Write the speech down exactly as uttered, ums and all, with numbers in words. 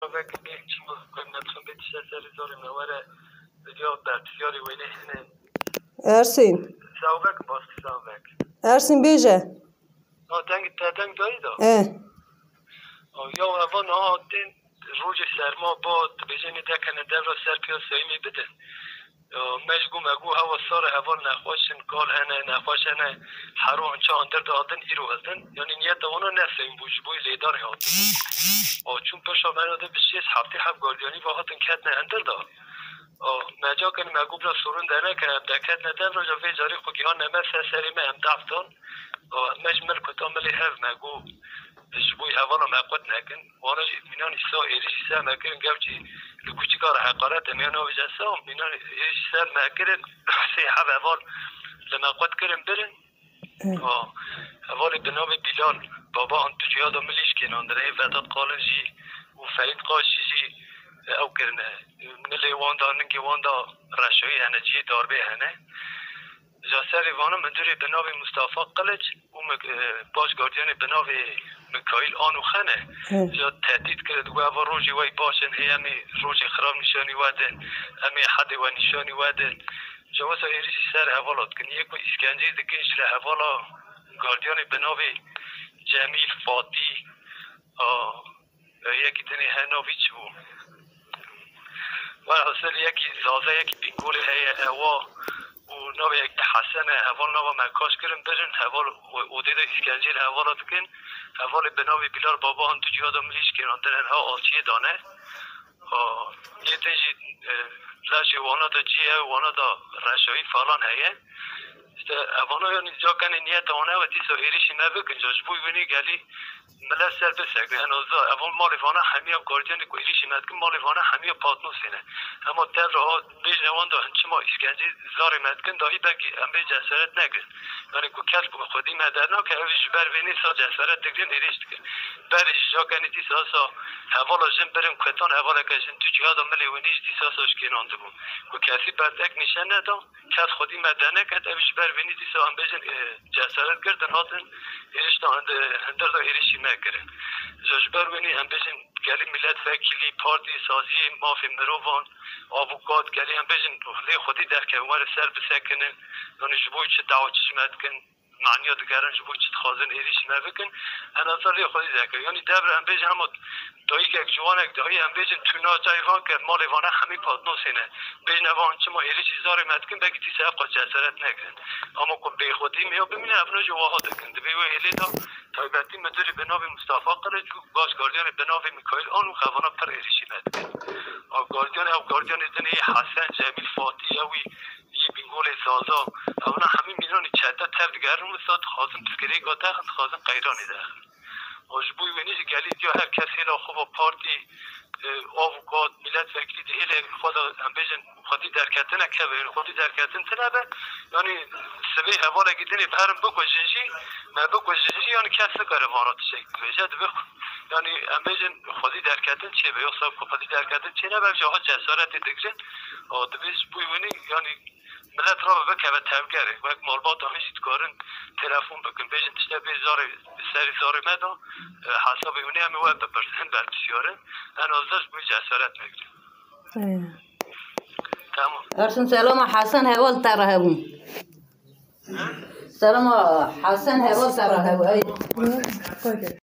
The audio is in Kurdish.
Vek bê çima ne tixin bê tişte serê zorê me were. Video berpisyarê wênê hene. Ersîn. Sağ vek, bas sağ vek. Ersîn bêje. Ha, deng, te deng dayî da? E. O, ya evan ha, tên rojê serma ba, dibêje nê dekene devra ser piya Seymê bidin. Ya, me ji got, me got hewa sar e, heval nexweş in, kar hene, nexweş hene, hero hinça hundir de hatin, îro hatin. Yanî niyeta wana ne Seym bû, ji bo lêdanê hatibû. O, çûn paşa me de bi şêst heftê heb gardiyanî ve hatin ketine hundir de. O, me ca kin, me got bila sorun de neke, em deketine devra, ja vê carî xwe gihanine me ser serê me, em def dan. O, me ji milk û tamilê hev me got, ji bo hevala me qut nekin. Wana jî mînanî sa êrîşî ser me kirin, gevçî li kûçika re heqaret em ya navêje sa, mînanî êrîşî ser me kirin, sê heb heval li me qut kirin birin. Hı. Ha, hevalê bi navê Bilal, baba an tu ciya da milîş kênandin, ê Vedat Qalin jî û Ferîd Qaşî jî ew kirine. Milê wan da, ningê wan da reşoyî hene, cihê darbê hene. Ja serê vana midûrê bi navê Mustafa Qiliç û mi-, e, baş gardiyanê bi navê Mikaîl Anû xene. Hı. Ja tehdît kir, digot, "Eva rojê we baş in, hê em ê rojê xirab nîşanî we din, em ê hedê we nîşanî we din." Ja wisa êrîşî ser hevala dikin. Yê ku îskenceyê dikin ji li hevala gardiyanê bi navê Cemîl Fatî, a, yekî dinê he navî çi bû? Welhasil yekî Zaza, yekî Bîngolê heye, ewa û navê yekî Hesen e, heval nava me kaş kirin birin, heval o-, odê de îskenceyê li hevala dikin. Hevalê bi navê Bilal Baba han du ciha de milîş kênandin, ha alçiyê dane. Ha, yê din jî, e, lajê wana da cî ye, wana da reşayî falan heye. Îşte evana yanî ca kenê niyeta wana ew e, dîsa êrîşî me bikin, ca ji bo winî gelî milet ser bisekine. En azda evan malê vana hemiya gardiyanê ku êrîşî me dikin, malê vana hemiya patnosê ne. Hema tevra ha bêjne wan da hin çima îskencê zarê me dikin, dahî belkî em bê cesaret negirin. Yanî ku kes bi xwedî me dernake, ew ji ber vê nê sa cesaret digirin, êrîş dikin. Berê ji ca kenê dîsa sa hevala jin birin kutan, hevaleke jin tu cihada milê winî jî dîsa sa ji kênan dibû. Ku kesî bertek nîşan neda, kes xwedî me derneket, ew ji ber vê nê dîsa em bêjin, e, cesaret girtin hatin, êrişta hinde-, hindir da êrişî me kirin. Ji, ji ber wê nê em bêjin gelî milletvekilî, partî, saziyê mafê mirovan, avukat, gelî em bêjin lê xwedî derkevin, were ser bisekinin, yanî ji bo çi dawa çi ji me dikin, maniya digerin, ji bo çi dixwazin êrîşî me bikin, en azar lê xwedî derkevin. Yanî devre em bêjin hema dayikek, ciwanek dayî, em bêjin tu na çayê van ke malê vane hemî patnosê ne. Bêjin evan çima êrîşî zarê me dikin, belkî dîsa ev qas cesaret negirin. Ama ku bêxwedî me ya bimîne, evna jî waha dikin. Dibê wê hêlê de taybetî midûrê bi navê Mustafa Qiliç û baş gardiyanê bi navê Mikaîl An û xevana pir êrîşî me dikin. A gardiyan, ew gardiyanê din ê Hesen, Cemîl, Fatî, ewî yî Bîngolê Zaza. Evna hemî mînanî çete tev digerin wisa dixwazin piskirêka dexin, dixwazin qeyranê dexin. Û ji bo wê nî jî gelî diya her kes hêla xwe va partî, e, avukat, milletvekilî di hêlê xwe de, em bêjin, xwedî derketine keve, yanî xwedî derketin tine be, yanî sibê hevalekî dinê bi herin bikujin jî, me bikujin jî, yanî kes nikare vana tiştek bibêje, dibe, yanî em bêjin, xwedî derketin çêbe, yoksa ku xwedî derketin çênebe, ev jî ha cesaretê digirin, û dibê ji bo wê nî, yanî, Milet rabe bikeve tevgerê. Wek malbata min jî dikarin telefon bikin. Bêjin tişte bê zarê, serî zarê me da, e, hesabê hûnê em ê we bipirsin, berpirsyar in. En azda ji bo cesaret negirin. He. Tamam. Ersin, selama Hesen heval te re hebûn. Selama Hesen heval te re hebû. Ey.